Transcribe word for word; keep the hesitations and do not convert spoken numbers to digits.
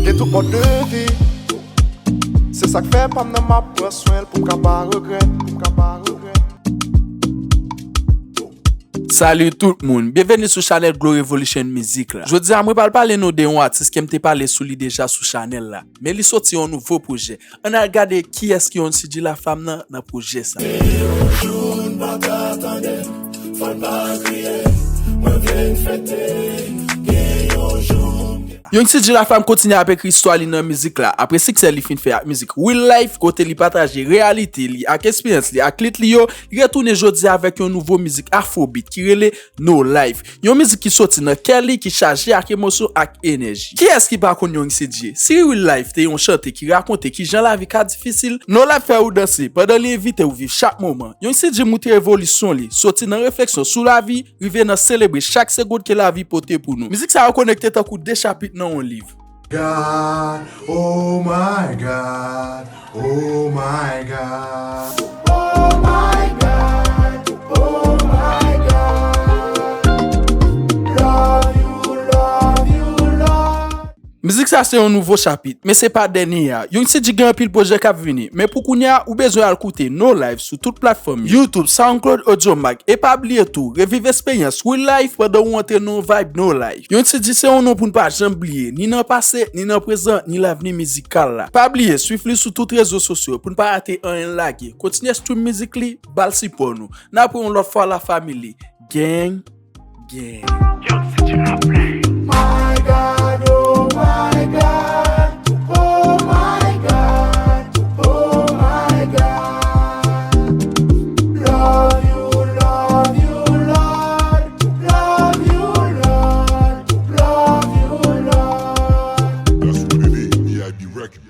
Gen tout mòd de vi. Se sa k fè pa m nan m ap pran swen l pou m ka pa regrèt, pou m ka pa regrèt. Salut tout moun, byenveni sou chanèl Glow Revolution Mizik la. Jodi a mwen pral pale nou de yon atis ke m te pale sou li deja sou chanèl la. Men li soti yon nouvo pwojè. Ann al gade kiyès ki Young C G Lafam nan nan pwojè sa. Young C G Lafam kontinye ap ekri istwa li nan mizik la. Apre siksè li fin fè ak mizik Real Life, kote li pataje reyalite li ak esperyans li ak lit li yo, li retounen jodi a avèk yon nouvo mizik afrobeat ki rele No Life. Yon mizik ki soti nan kè li, ki chaje ak emosyon ak enèji. Kiyès ki pa konn Young C G? Si Real Life te yon chante ki rakonte kijan lavi ka difisil, No Life fè ou danse pandan li envite ou viv chak moman. Young C G montre evolisyon li, soti nan refleksyon sou lavi, rive nan selebre chak segonn ke lavi pote pou nou. Mizik sa yo konekte tankou de chapit nan yon liv. God, oh my God, oh my God. Mizik sa se yon nouvo chapit, men se pa dènye a. Young C G gen anpil pwojè k ap vini, men pou kounye a, ou bezwen al koute No Life sou tout platfòm yo. YouTube, SoundCloud, Audiomack, e pa bliye tou, reviv esperyans Real Life pandan ou antre nan yon vibe No Life. Young C G se yon non pou n pa janm bliye, ni nan pase, ni nan prezan, ni lavni mizikal la. Pa bliye swiv li sou tout rezo sosyo pou n pa rate anyen l lage. Kontinye stream mizik li, ba l sipò nou. N ap wè yon lòt fwa la family. Gang, gang. My God, oh my God, oh my God, oh my God. Love you, love you, Lord. Love you, Lord. Love you, Lord. That's what it is, B I B Record.